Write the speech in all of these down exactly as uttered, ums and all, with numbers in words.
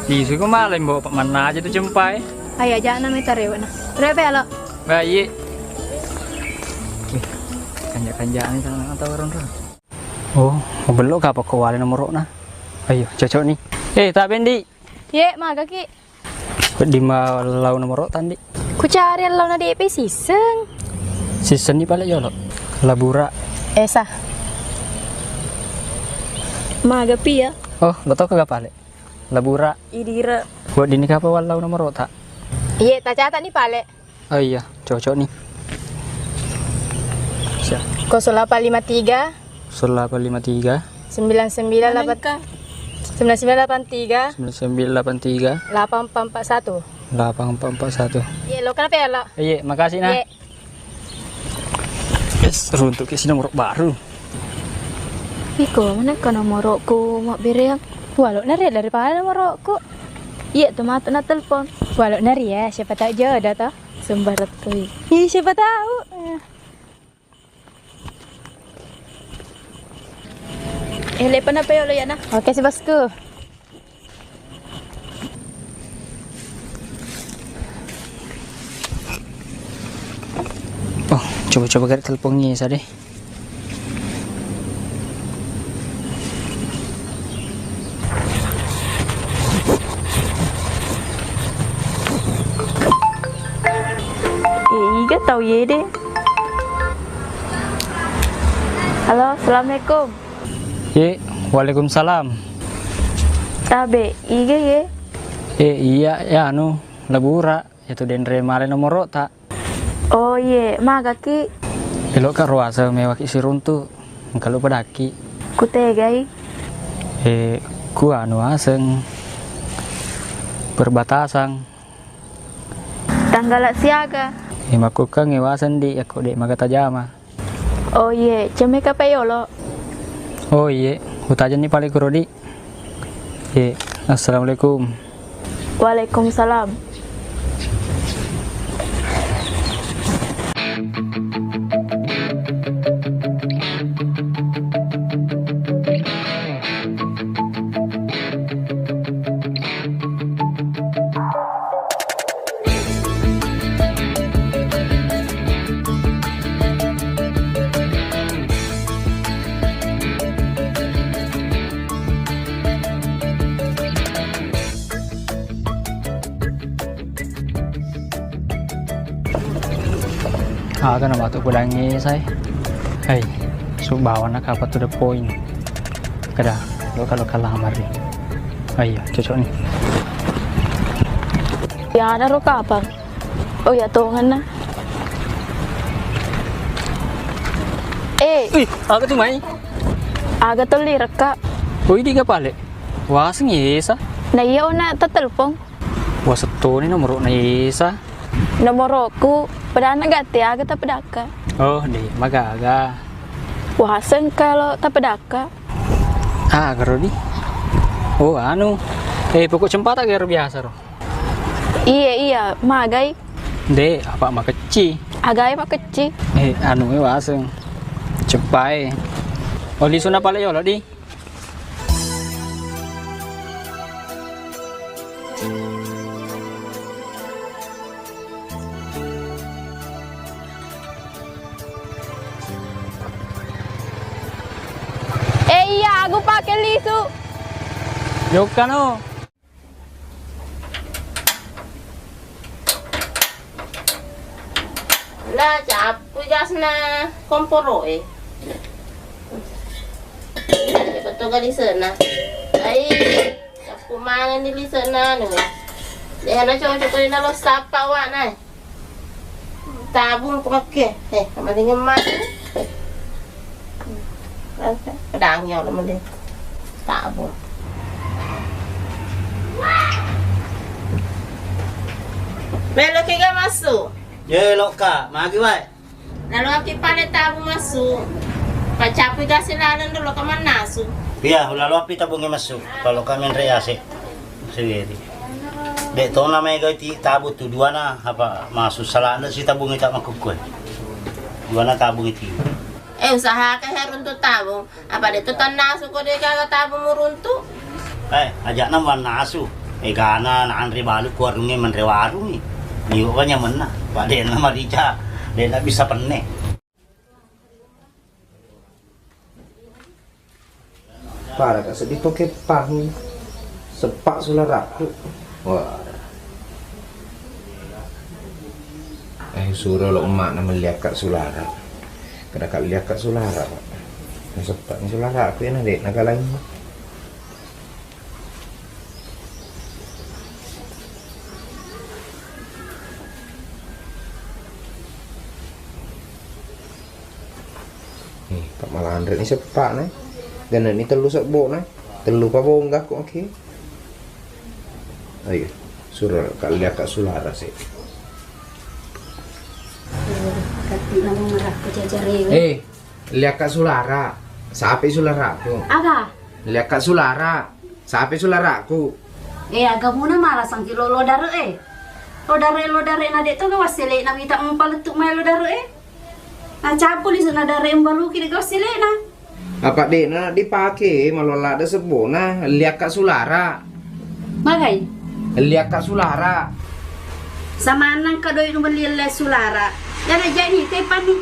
Lisu ko malai mbo mannaja tu cempai. Ayo, ajana mita rewe na. Rewe pelo. Baik. Wih, kanja-kanja ni tanah atau orang tu. Oh, bello ka apa ko wale nomorokna. Ayo, cocok ni. Eh, tak bendi. Ye, maga ki. Di ma lau nomorok tandi. Ku cari lau na D P siseng. Siseng ni pale yolo. Labura. Esa. Maga pi ya. Oh, lo tau ka pale. Labura. Idira. Buat dini kapa wallau nomorota? Iye, tacata ni pale. Oh iya, cocok ni. Siap. Kosong delapan lima tiga. Kosong delapan lima tiga. Sembilan sembilan delapan. Sembilan sembilan delapan tiga. Sembilan sembilan delapan tiga. Delapan empat empat satu. Delapan empat empat satu. Iye, lo kenapa ya lo? Iye, makasih nah. Iye. Yes, runtuk ke si nomor baru. Iko, mana ka nomorokku mabbereang? Walo nari daripada nomorokku. Iya tu matu na telepon. Walo nari ya, siapa tahu jodoh toh. Sembarang tu. Ih, siapa tahu. Eh, lepa na peo lo ya na. Oke si bosku. Oh, coba-coba gak telepon Ngesa deh. Eh, iga tau ye deh. Halo, assalamualaikum. Ye, waalaikumsalam. Tabe, iga ye? Eh, iya, ya anu, labura, ya tu denre male nomorota. Oh iye, magaki? Eloka roasa mewaki siruntu, engka lu pedaki. Kutegai? Eh, ku anu aseng perbatasan. Tanggala siaga? Eh, makkukang ewaseng di, yakko dek maga tajama. Oh iye, cemme kapai yolo? Oh iye, utajenni pale kuro di. Iye, assalamualaikum. Waalaikumsalam. Aga na matu pudangngi sai. Hei, su bawa na kapa to the point. Kada, lo kalau kalamar ni. Ayo, cocok ni. Ya ada ro kapang. Oh ya tongenna. Eh. Ih, aga tu mai? Aga tolli rekka. Oh, idi ga pale? Waseng Yesa. Na iya ona tetelpong. Wasettoni nomorokna Yesa. Nomorokku, padahal na gatti aga tapedakka. Oh, de magaga. Waseng kalau tapedakka. Ah, garo di. Oh, anu. Eh, pokok cempata garo biasa ro. Iya, iya, magai. De, apa makecci? Agai makecci. Eh, anu e waseng. Cepai. Oli suna pale yolo di. Eh iya, aku pakai lisu. Jokka no. La, cappu gasna komporo e. Betul kali sana. Ai, cappu mangan di sana anu. Dia na cocok kali nalo sapa wa na. Tabung ko makke. Eh, mendingan mati. Pedang ya mending. Tabung. Melo ki ga masuk. Ye, lokka, magi wae. Lalu aki pale tabung masuk. Pacapu gas laleng dulu ke mana su. Iya, lalu api tabungnya masuk. Kalau kami nre ase. Sendiri. Dek tona mega ti tabu tu duana apa masuk salana si tabung ita makukue. Duana tabung itu. Eh, usahakan harun tu tabung. Apa dek tu tannasu ko dek gaga tabung muruntu. Eh, ajakna mannasu. Egana nanre balu ku warungnge, menre warungngi. Liwe' ka nyamenna. Padenna marica, denna bisa penne. Pada ka seddi to keppang. Seppa' sulara'ku. Wah. Eh, suro lo' emma'na melliakka' sulara'. Kada ka liakka' sulara', Pak. Naseppa' ni sulara'ku iyana de' nagalangi. Nih, Pak, malanre ni seppa'na. Genne' ni tellu sebbo'na. Tellu pa bongga ko, oke. Ayo, suro ka liakka' sulara' se. Katti' namo marah ko jajarewe. Eh, liakka' sulara'. Sape' sulara'ku? Aga? Liakka' sulara'. Sape' sulara'ku? Eh, aga muna malasangki' lo, lo dare' e. Lo dare', lo dare' na de' to ga wassele'na wita' mupalettu' mai lo dare' e. Na cabbu lisu' na dare' mbaluki' de' ga wassele'na. Apa' de' na dipake, malolla'da sebbona, liakka' sulara'. Magai? Liakka' sulara'. Samanna engka doi' nubelli elle sulara'. Iyana jai ni, tepanni.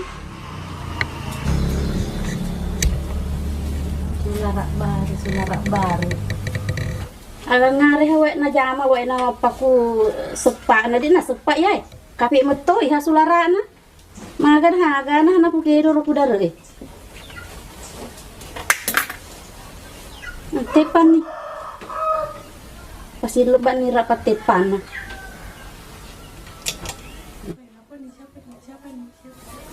Sulara' baru, sulara' baru. Aga ngare ha we' najama, we' na paku seppa'na, de' na seppa' iyae. Kape' metto iha sulara'na. Maga na, aga na, na ku kedo ro ku dare' e. Tepanni. Pasti lebba' ni rapat tepanna.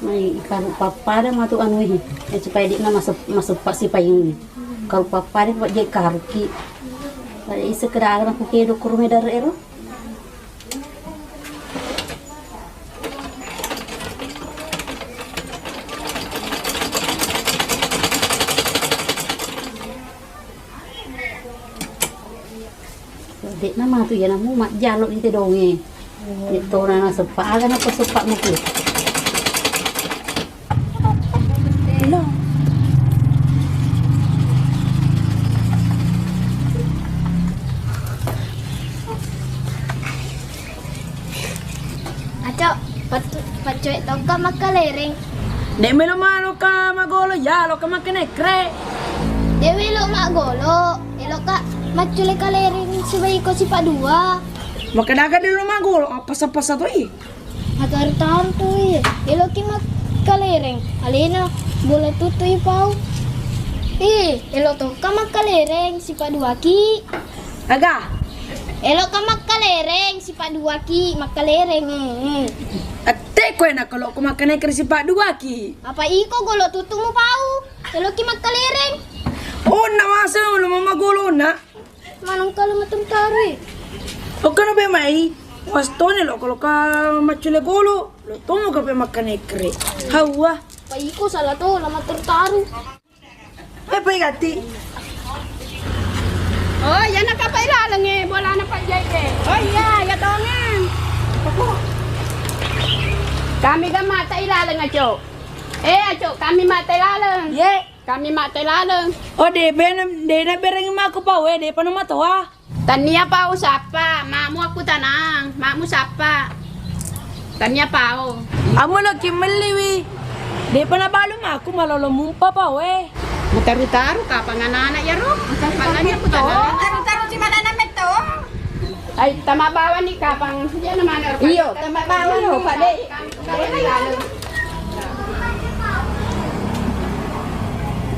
Mai karu' pappada matu anu e. Eh, supaya de' na masep-, maseppa' sipaing. Karu' pappada pa je' karuki'. Pada ise kedaga na ku kedo ku rume dare' ero. De'na matu iya namu majjalo di tedonge. De'tona naseppa', aga napaseppa' muku. Acok, paccoe tokka makkalereng. De' melo maloka magolo, yaloka makkenekre. De' melo magolo, eloka maccule kalereng sibawa iko sipa' dua. Makkedaga de' lo magolo, appasa-pasa toi. Mataru tantu i, eloki makkalereng, alena bola tutui pau. Ih, elo tokka makkalereng sipa' duaki. Aga? Eloka makkalereng sipa' duaki, makkalereng, eh, eh. Atte koe na kalo ko makkanereng sipa' duaki. Apa iko golo tutumu pau? Eloki makkalereng. Oh, na masa lo mama golo na. Maneng kalo matertarui. Oka na be mai. Wastone lo kalo ka maccule golo. Lo tomo ka be makkanereng. Hawa. Pa iko sala to la matertaru. Eh, pai gatti. Oh, iyana kapai laleng e, bolana Pak Jai e. Oh iya, iya tongeng. Kami ga mata ilaleng, Acok. Eh, Acok, kami mata ilaleng. Ye. Kami mata ilaleng. Oh, de' bena, de' na bereng mako pau e, de' pa na matoa. Tania pau sappa, makmu aku tanang, makmu sappa. Tania pau. Amo lo ki melliwi. De' pa na balu makku malolo mumpa pau e. Mutaru-taru kapang anak-anak ya ro. Makanya aku tanang. Taru-taru si mana na metto. Ai, tama bawang ni kapang. Iya, na mana? Iyo, tama bawang lo, Pak Dek.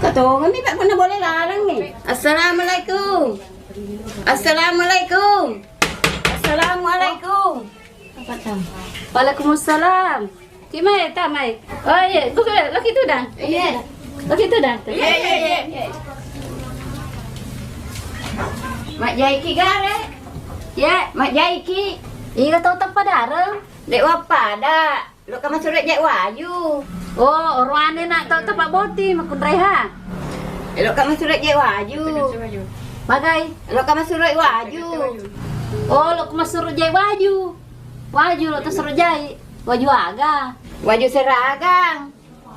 Katongeng mi, Pak, punna bola laleng ni. Assalamualaikum. Assalamualaikum. Assalamualaikum. Waalaikumsalam. Ki mai, ta mai. Oh iya, buka, laki tudang. Iya. Laki tudang. Iya, iya, iya, iya. Majjaiki gare? Iya. Majjaiki. Iya, tau tappa dareng. De' wappada. Loka masuro je' waju. Oh, oroane na' to, to Pak Boti, makkunraiha. Loka masuro je' waju. Magai? Loka masuro waju. Oh, loka masuro je' waju. Waju lo to suro jai. Waju aga? Waju seragang.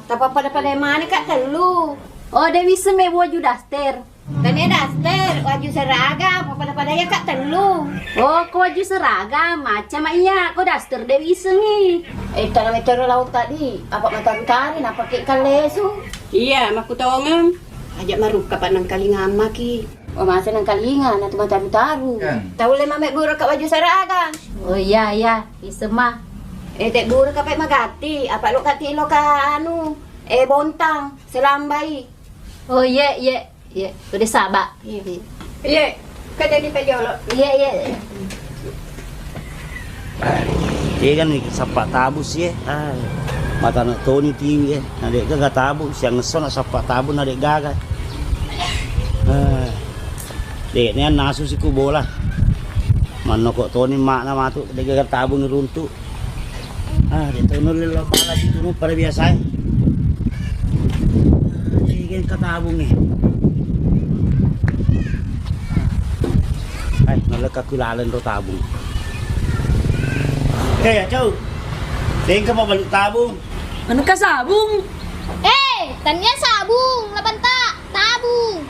Tapappada-pada mane ka' tellu. Oh, de' wisseng me waju daster. Tania daster, waju seragam, pada-pada ya Kak tellu. Oh, ko waju seragam, macam iya, ko daster de wisengi. Eh, tana metero laut tadi, apa mataru-taru, napa ke kalesu? Iya, makkutongeng. Aja marukka pa nangkalingang maki. Oh, masa nangkalingang, natu mataru-taru. Kan. Tau le mame buru ka waju seragam. Oh iya, iya, isema. Eh, te buru ka pe magatti, apa lo katti lo ka anu, eh, Bontang, selambai. Oh, iya, iya. Iya, udah saba. Iya. Iya, kada di pajolo. Iya, iya. Iya kan, sappa tabu si e. Ah. Matana toni tiwi e. Na de gaga tabu, siang esso na sappa tabu na de gaga. Ah. De ne nasu si ku bola. Mannoko toni makna matu de gaga tabu ni runtu. Ah, de' to nulle lo pala situ nu pada biasa e. Dege engka tabung e. Ai, nalekka ku laleng ro tabung. Eh, Acau. Dengka mau balu tabung. Manukka sabung? Eh, tania sabung, labanta tabung.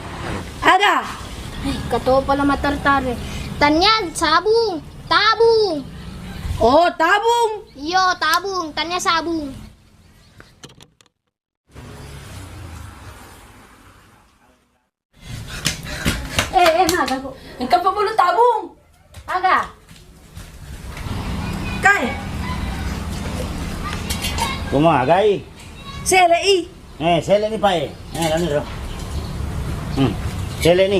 Aga? Eh, katopa la matar-tare. Tania sabung, tabung. Oh, tabung. Iyo, tabung, tania sabung. Eh, eh, maga ku. Engka pa bulu tabung. Aga? Kai. Kuma agai? Sele i. Eh, sele ni pae. Eh, lani ro. Hmm. Sele ni.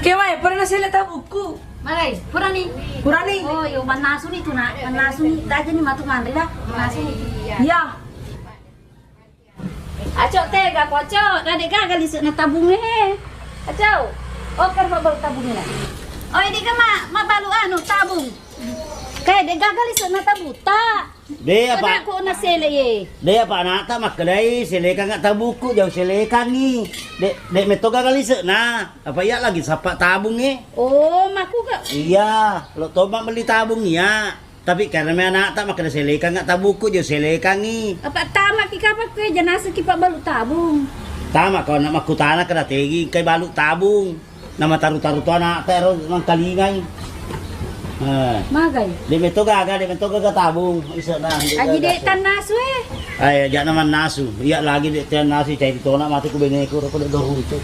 Kewae, pernah sele tabukku. Magai, purani. Purani. Oh, yo mannasu ni tu nak, mannasu ni. Taja ni matu manre dah. Mannasu ni. Iya. Acok tega ko acok, na de gaga lise'na tabung e. Acok. Oh, kar mabbalu tabung e. Oh, ini kan ma, mabbalu anu tabung. Kayak de gaga lise'na tabung ta. De apa? Kena ko na sele ye. De apa anakta makkedai selekang nggak tabukku, jauh selekangi. De, de metto gaga lise'na. Apa iya lagi sappa tabung e? Oh, maku ga. Iya, lo toba beli tabung iya. Tapi karena me anakta makkeda selekang nggak tabukku, jo selekangi. Apa tama ki kapang kue janasa ki pabbalu tabung. Tama ko anak makkutana kena tegi kai balu tabung. Nama taru-taru to anakta ero mangkalingai. Eh. Magai. De metto gaga, de metto gaga tabung. Isa na. Aji de tannasu e. Ai, aja na mannasu. Iya lagi de tannasu, cai ditona mati ku beneku, roko de doru itu.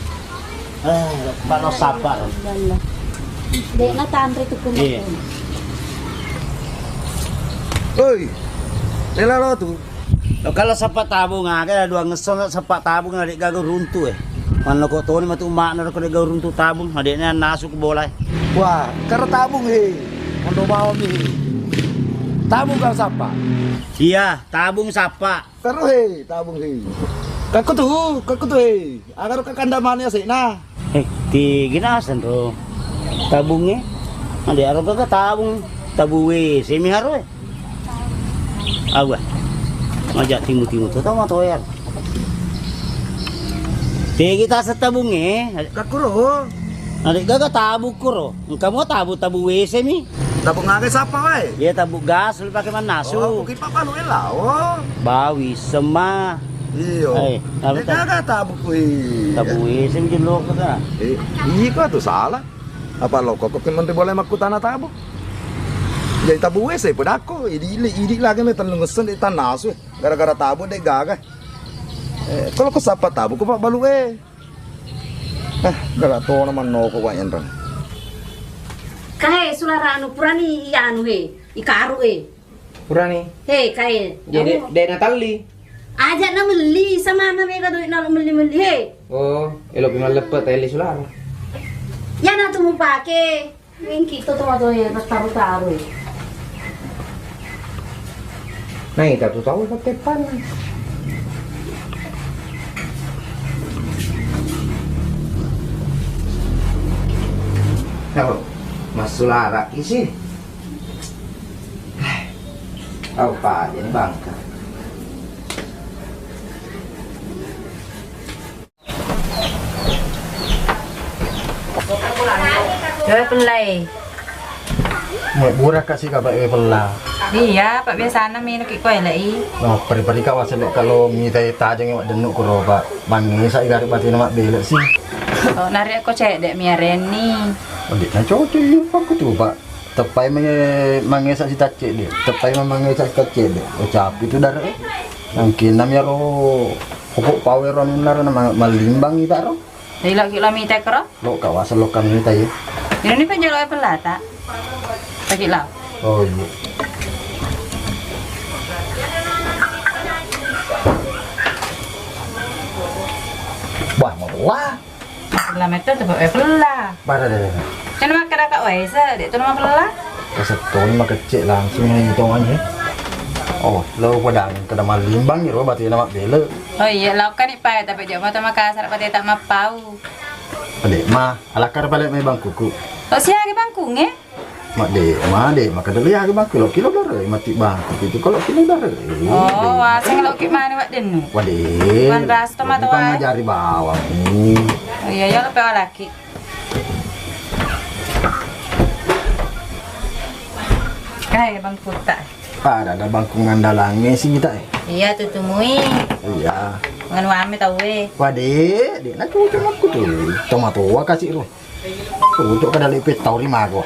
Eh, pano sapar. De'na tanre tu. Iya. Oi, lela lo tu. Lo kala sappa tabung aga dua ngesso sappa tabung na de gaga runtu e. Manno ko toni matu makna ko de gaga runtu tabung, na de na nasu ku bola e. Wah, karo tabung he. Mondo bawang he. Tabung kala sappa. Iya, tabung sappa. Karo he, tabung he. Kakku tu, kakku tu he. Agaro kakanda mani ase'na. Eh, ti ginasen ro tabung e. Ade aro gaga tabung, tabu W C mi haro e. Awa. Maja timu-timu to tama toyar. Tegi tase tabung e. Kakku ro. Ade gaga tabu kuro. Engka mo tabu, tabu W C mi. Tabung aga sappa wae? Iya, tabu gas lu pake mannasu. Oh, kuki papalu e lao. Bawi sema. Iyo. Eh, apa de gaga tabu kui. Tabu W C mi jelo kata. Eh, iko tu salah. Apa lo kok ki menteri boleh makkutana tabu? Jadi tabu W C pedako, idi, idi lagi me tellung essen de tannasu. Gara-gara tabu de gaga. Eh, kalau ko sappa tabu ko pabbalu e. Eh, gala tona mannoko wa enreng. Kae sularanu purani ianu he, ikaru e. Purani? He, kae. Jadi de na talli. Aja na melli sama na mega duit na melli-melli he. Oh, elo pi malleppe telli sulara. Ya na tu mupake. Wengki to tomatoe taru-taru. Naita tu tau patteppanna. Oh, massulara isi. Au pa jadi bangka. Coba pellai. Mebburakka si kapa e pella. Iya, Pak, biasana melo ki koe lei. No, peri-peri ka waselo kalo mita e tajeng e waddennu kuro, Pak. Mangesa i gare batena mabbele si. Oh, nari ko cedde mi arenni. Oh, de' na cocok i pakku tu, Pak. Teppai mange-, mangesa si tacce de'. Teppai ma-, mangesa si tacce de'. Oh, capi tu dare e. Nangkinna mi aro pokok pau ero anunna ro na ma-, mallimbang i ta ro. Jadi lagi lo mita kro? Lo ka waselo ka mita ye. Ini ni penjelo e pellata. Lagi lo. Oh iya. Wah, mau lah. Pella metto tu, eh, pella. Bara deh. Kan makkeda ka wae se, de' tu nama pella. Kasettoni makecce langsung ni tongannya. Oh, lo padang kada mallimbang ro batena mabbele. Oh iya, lo kan ipa tapi jama tu Makassar pate tak mappau. Pale ma, alakar pale mai bangkuku. Oh, siaga bangkunge? Madde, madde, maka dulu ya bangku lo kilo dare mati bangku itu kalau kilo dare. Oh, waseng lo ki mane waddennu. Wade. Wan ras tomat wae. Ngajari bawang ni. Oh iya, ya lo pe walaki. Kae bangkuta. Ada, ada bangku ngandalange sih kita e. Iya, tutumui. Iya. Nganu ame tau e. Wade, de' na cocok aku tu. Tomat tua kasih ro. Untuk kada lepe tau ri mago.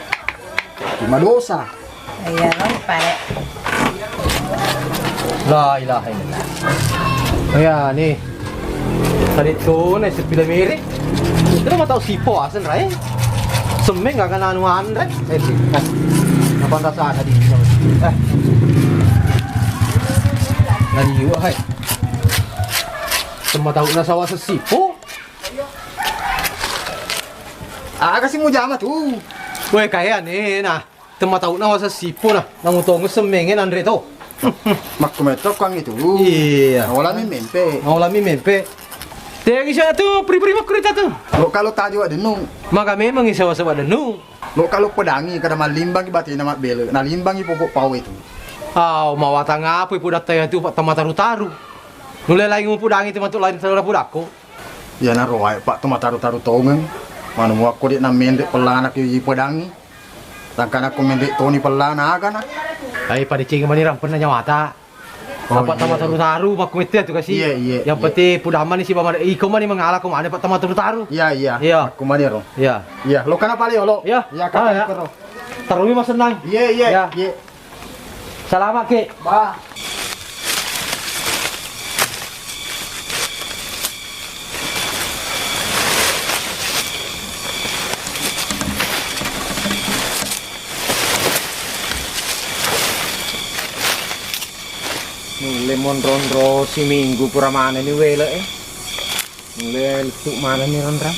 Cuma dosa. Iya, lo pare. La ilaha illallah. Ya ni. Tadi tu nih sepila miri. Itu mah tau sipo asen rai. Semeng gak kena anu andre. Eh, sih. Eh. Apa rasa tadi? Eh. Tadi yuk, hai. Semua tahu nasa wasa sipo. Aga si mujama tu. Weh, kaya ni nah. Temma tau na wasa sipo na, namu tongeng semmengnge nanre to. Makkumetto kuang itu. Iya. Naola mi mempe. Naola mi mempe. Tegi sa tu, pri-pri makkurita tu. Lo kalau taju waddennu. Maka memang isa wasa waddennu. Lo kalau pedangi kada mallimbangi batena mabbele, nalimbangi pokok pau itu. Au, mawatang apa ipu datta ya tu, Pak, temma taru-taru. Nulle laing mupudangi temma tu lain taru pudakko. Iyanaro wae, Pak, to mataru-taru tongeng. Manu muakko de' nammenre' pellana ki pedangi. Sangkana ko menre' toni pellana agana. Ai, padecengi mani rampenna nyawata. Oh, apa iya, tama taru-taru, makku mette tu kasi. Iya, iya, yang iya. Penting pudamani si bamade, iko mani mengala ko mane, Pak, tama taru-taru. Iya, iya. Iya. Makku mani ro. Iya. Iya, lo kana pale olo. Iya. Iya, ah, kata ya. Terus mas senang. Iya, iya, iya. Iya. Salama' ki. Bah. Nulle monro-nro siminggu pura manenni wele' e. Mulle lettu' manenni ronrang.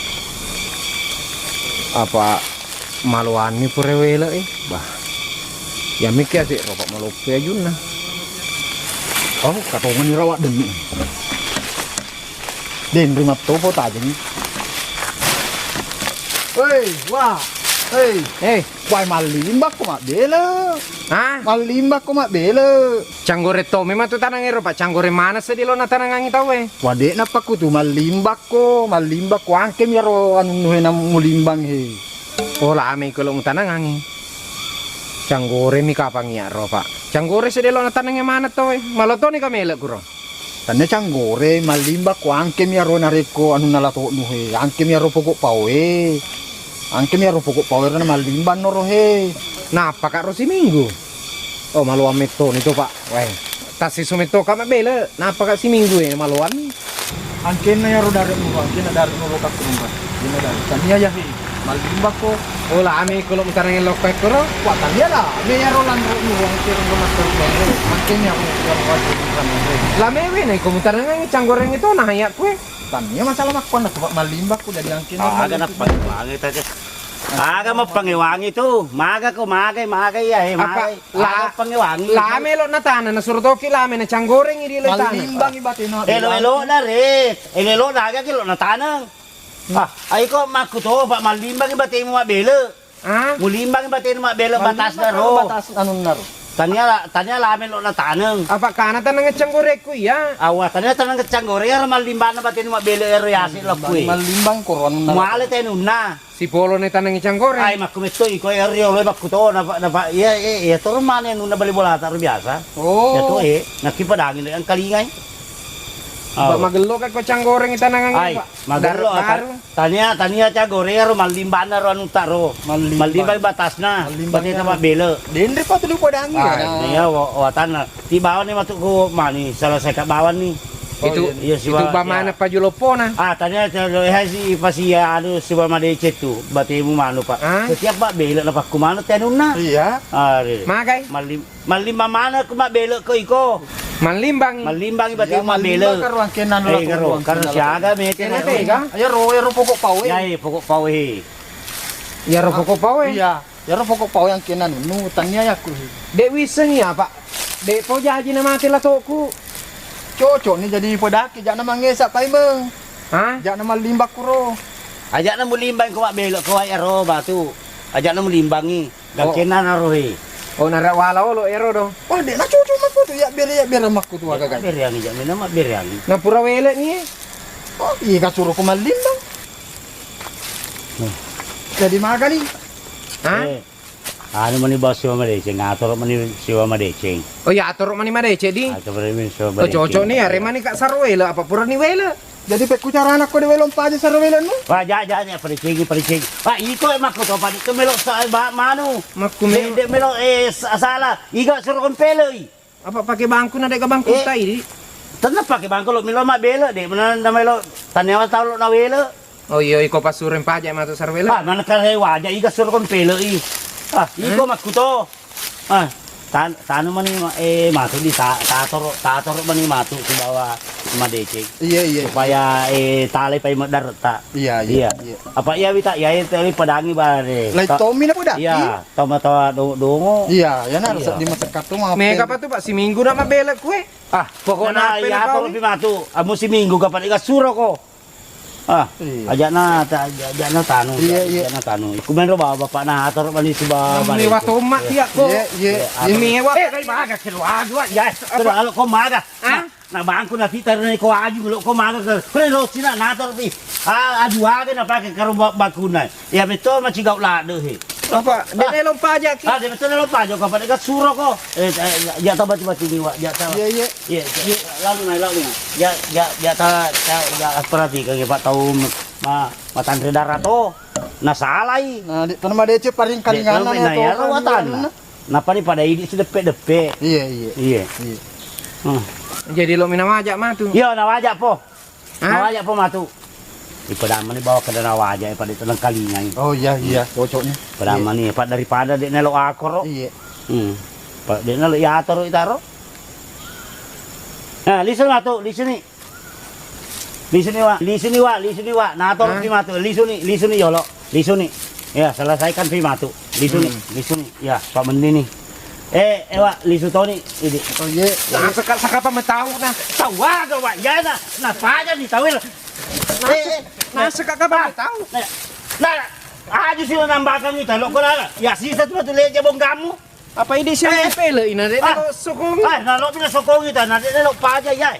Apa maloanni pura wele' e? Bah. Iya mikki ase' ropa' maloppo ajunna. Oh, katongenni rawa' denni. Denri mattopo tajeng. Hei, wah. Hei. Hei. Wai, mallimbakko mabbele. Hah? Mallimbakko mabbele. Canggore to memang tu tanang ero, Pak. Canggore maneng seddi lo natanangangi tau e. Wa, de' napakkutu mallimbakko, mallimbakko angkemi aro anunnu he na mulimbang he. Oh, lame iko lo mutanangangi. Canggore mi kapang iya ro, Pak. Canggore seddi lo natanangi maneng tau e. Malo toni ka mele' kuro. Tannia canggore, mallimbakko angkemi aro narekko anunna lato'nu he. Angkemi aro poko' pao e. Angkemi aro poko' pao e ro na mallimbang noro he. Nappaka ro siminggu? Oh, maloang mettoni to, Pak. Weh, tassisu mettoka mabbele, nappaka siminggu e maloang. Angkenna iyaro dare'mu, Pak, angkenna dare'mu lokakku, Pak. Angkenna dare'. Tania ya, he. Mallimbakko. Oh, lame ko lo mutanangi lokka ekkoro? Wa, tania lame iyaro lanre'mu, angkenna ro master. Angkenna iyaro wajib. Lame we na iko mutanangi canggoreng itu nah iya kue. Tania masalah makkuanna tu, Pak, mallimbakko jadi angkenna. Ah, aga nappa wangi tadi. Aga mappangewangi tu, maga ko, magai, magai iya, he, apa magai. La-, aga pangewangi. Lame lo nataneng, nasuro toki lame, nacanggorengi di lo taneng. Mallimbangi batena. Elo-elo na re, elo-elo na aga ki lo nataneng. Ah, ai ko makku to, Pak, mallimbangi batemu mabbele. Ah? Mulimbangi batemu mabbele batasna ro. Batas anunna ro. Tania la-, tania lame lo na taneng. Apa kana taneng canggorengku iya? Awa, tania taneng canggoreng, ero mallimbang na batenu mabbele ero yase lo kui. Mallimbang koron na. Muale tenunna. Sipolo ne taneng canggoreng. Ai, makku metto iko ero riolo makku to, napa, napa, iya, iya, iya, turun mana nunna bali bola taru biasa. Oh. Ya to, eh, nakki padangi lo yang kalingai. Ba-, magello ka ko canggoreng tanangan, Pak. Magello, baru. Tania, tania canggoreng ro mallimbang na ro anu taro. Mallimbang. Mallimbang batasna. Mallimbang bateta mabbele. Denre pa tulu padangi. Ah, iya, wa-, watanna. Ti bawang ni matu ko mani, selesai ka bawang ni. Oh, itu, iya, itu siwa-, bamana iya. Paju loppona. Ah, tania, eh, si pasi anu siwa madeceng tu, batemu manu, Pak. Ah? Setiap mabbele na pakku manu tenunna. Iya. Are. Magai? Mallim-, mallimbang mana ku mabbele ko iko? Mallimbang. Mallimbang batemu mabbele. Iya, mallimbang karo angkenna. Eh, karo, karo siaga mete. Kena tega? Iya, ro, ro pokok pawe. Ya, eh, pokok pawe. Iya, ro pokok pawe. Iya. Iyaro pokok pao yang kena nunu, tania yakku. Dek wissengi apa? Dek po jaji na mate latoku. Cocok ni jadi podaki, jakna mangesa paimeng. Hah? Jakna mallimbang kuro. Ajakna mulimbang ko mabbele ko ero batu. Ajakna mulimbangi. Oh. Gangkena naro he. Oh, nara wala olo ero do. Oh, dek na cocok makku tu, ya bere, ya bere makku tu aga kan. Bereangi, jak mena mak bereangi. Na pura wele ni. Oh, iya kasuro ko mallimbang. Hmm. Jadi maga ni. Hah? Eh. Anu mani bawang siwa madeceng, atoro mani siwa madeceng. Oh iya, atoro mani madeceng di. Atoro mani siwa madeceng. Oh, cocok ni, are mani ka saro wele, apa pura ni wele? Jadi pekku carana ko de welo mpaja saro wele nu? Wah, ja, ja, ja, padecengi, padecengi. Wah, iko makku to padi ke melo sa-, ba-, manu. Makku melo. De, de melo, eh, sa-, salah. Iga suro kempelei. Apa pake bangku na dega bangku tai di? Tenna pake bangku lo melo mabbele de, mena na melo taniawa tau lo na wele. Oh iya, iko passureng paja matu sarwela. Ah, mana kare waja iga suro kempele i. Ah, iko makkuto. Ah, tan-, tanu mani ma-, eh, matu di ta-, tatoro, tatoro mani matu sibawa madeceng. Iya, iya. Supaya, eh, tale pai medar ta. Iya, iya, iya. Apa iya wita, iya, tali padangi bare. Lai tommi na podaki? Iya, toma tawa do-, dongo. Iya, ya na. Iya. Di masyarakat tu mau. Mega apa tu, Pak? Siminggu na mabbele kue. Ah, pokokna iya, apa pi matu? Amu siminggu kapan iga suro ko? Ah, iya. Ajakna ta-, ajakna tanu. Iya, iya. Ajakna tanu. Iku menro bawa bapakna atoro mani suba. Mewa tomat iya ko. Iya, iya. Mewa. Eh, kai maga ke lo aju ya. Kalau ko maga. Ah? Na bangku na fitar ni ko aju lo ko maga ke. Kau lo sina nator pi. Ah, aju aga na pake karo ba-, bakuna. Iya betul macigau lade he. Apa? De nelo paja ki. Ah, de betul nelo paja ko apa de suro ko. Eh, eh, ja taba tiba tini wa, ja taba. Iya, iya. Iya, iya, lalu naik lalu. Ja, ja, ja ta, ta, ja perhatikan ya Pak tau ma, matanre darato. Nasalai. Nah, di tanah madece paring kalingan na ya watan. Napa ni pada idi si depe-depe. Iya, iya. Iya. Iya. Hmm. Jadi lo mina wajak matu. Iya, na wajak po. Hah? Nawaja po matu. Ipadamani bawa ke dana waja, pada tenang kalingai. Oh iya, iya, cocoknya. Padamani, Pak, daripada dek nelo akoro. Iya. Hmm. Pak, dek nelo iator itaro. Nah, lisu matu, lisu ni. Lisu ni, Wa. Lisu ni, Wa. Lisu ni, Wa. Nator pi matu. Lisu ni, lisu ni, yolo. Lisu ni. Ya, selesaikan pi matu. Lisu ni, lisu ni. Ya, Pak Mendi ni. Eh, ewa, lisu toni, idi. Oh, iya. Nah, seka-, sekapa metau, nah. Tau aga, Wa, ya, nah. Nah, paja ni tau, eh, eh. Nah, sekapa metau. Nah, aju sih nambahkan kita, lo kena. Ya, sisa tu, tu leja bongkamu. Apa ini siapa pele, ina, dek, lo sokong. Ah, nah, lo pina sokong kita, nah, dek, lo paja, ya.